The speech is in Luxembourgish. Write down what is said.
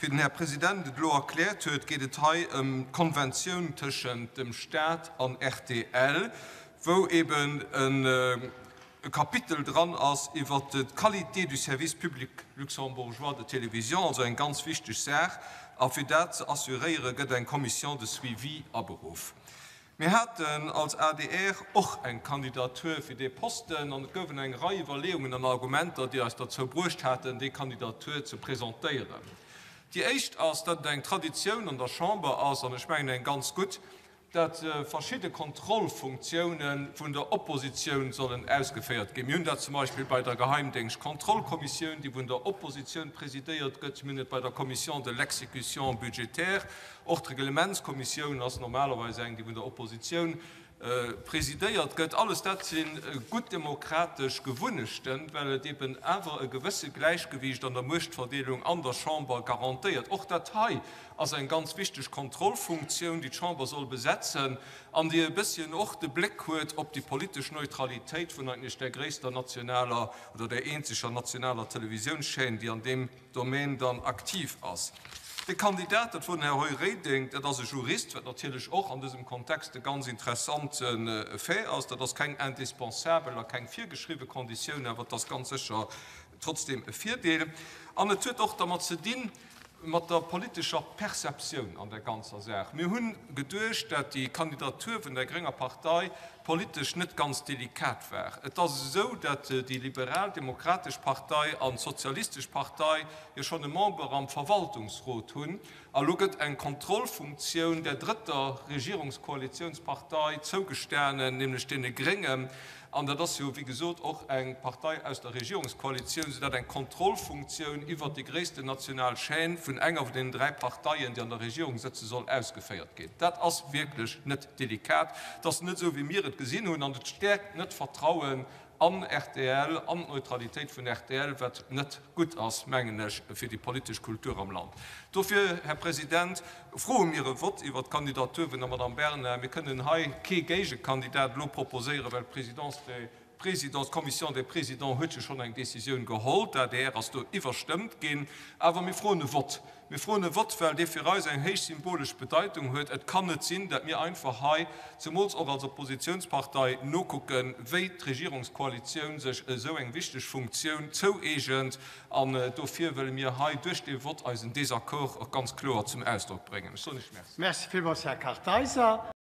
Wéi den Här President et elo erkläert huet, geet et hei ëm d'Konventioun tëschent dem Stat an rtl, wou eben e Kapitel dran ass iwwert d'Qualité du service public luxembourgeois de télévision, also eng ganz wichteg Saach. A fir dat ze assuréiere gëtt eng Commission de suivi aberuff. Mir haten als adr och eng Kandidatur fir dee Posten an et gouwen eng Rei Iwwerleeungen an Argumenter, déi eis derzou bruecht haten, déi Kandidatur ze presentéieren. Déi éischt ass, datt et eng Traditioun an der Chamber ass, an ech mengen eng ganz gutt, datt verschidde Kontrollfunktiounen vun der Oppositioun sollen ausgeféiert ginn. Mir hunn dat zum Beispill bei der Geheimdéngschtkontrollkommissioun, déi vun der Oppositioun presidéiert gëtt. Mir hunn et bei der Commission de l'exécution budgétaire. Och d'Reglementskommissioun ass normalerweis eng, déi vun der Oppositioun presidéiert gëtt. Alles dat si gutt demokratesch Gewunnechten, well et eben awer e gewësse Gläichgewiicht an der Muechtverdeelung an der Chamber garantéiert. Och dat hei ass eng ganz wichteg Kontrollfunktioun, déi d'Chamber soll besetzen an déi e bësschen och de Bléck huet op déi politesch Neutralitéit vun eigentlech där gréisster nationaler oder där eenzeger nationaler Televisiounschaîne, déi an deem Domaine dann aktiv ass. De Kandidat, dat wor den Här Roy Reding, dat ass e Jurist, wat natierlech och an dësem Kontext e ganz interessante Fait ass. Dat ass keng indispensabel a keng virgeschriwwe Konditioun, awer et ass ganz sécher trotzdem e Virdeel. An et huet och dermat ze dinn, mat der politescher Perceptioun an der ganzer Saach. Mir hu geduecht, dat déi Kandidatur vun der grénger Partei politesch net ganz delikat war. Et ass esou, dat déi Liberal-Demokratesch Partei an d'Sozialistesch Partei jo schonn e Member am Verwaltungsrot hunn. A lo gëtt eng Kontrollfunktioun där drëtter Regierungskoalitiounspartei zougestanen, nämlech deene Gréngen. An dat ass jo, wéi gesot, och eng Partei aus der Regierungskoalitioun, soudatt eng Kontrollfunktioun iwwert déi gréissten national Chaîne vun enger vun deenen dräi Parteien, déi an der Regierung sëtzen, soll ausgeféiert ginn. Dat ass wierklech net delikat. Et ass net esou, wéi mir et gesinn hunn, an et stäerkt net d'Vertrauen an rtl, an d'Neutralitéit vun rtl, wat net gutt ass, mengen ech, fir déi politesch Kultur am Land. Dofir, Här President, froe mir e Vott iwwert d'Kandidatur vun der Madame Bernard. Mir kënnen hei kee Géigekandidat elo proposéieren, well d'Présidence des Présidents, d'Commission des Présidents huet jo schonn eng Décisioun geholl, d'ADR ass do iwwerstëmmt ginn. Awer mir froen e Vott. Mir froen e Vott, well dee fir eis eng héich symbolesch Bedeitung huet. Et kann net sinn, datt mir einfach hei, zemools och als Oppositionspartei, nokucken, wéi d'Regierungskoalitioun sech esou eng wichteg Funktioun zoueegent. An dofir wëlle mir hei duerch dee Vott eisen Désaccord och ganz kloer zum Ausdrock bréngen. Ech soen Iech Merci. Merci villmools, Här Kartheiser.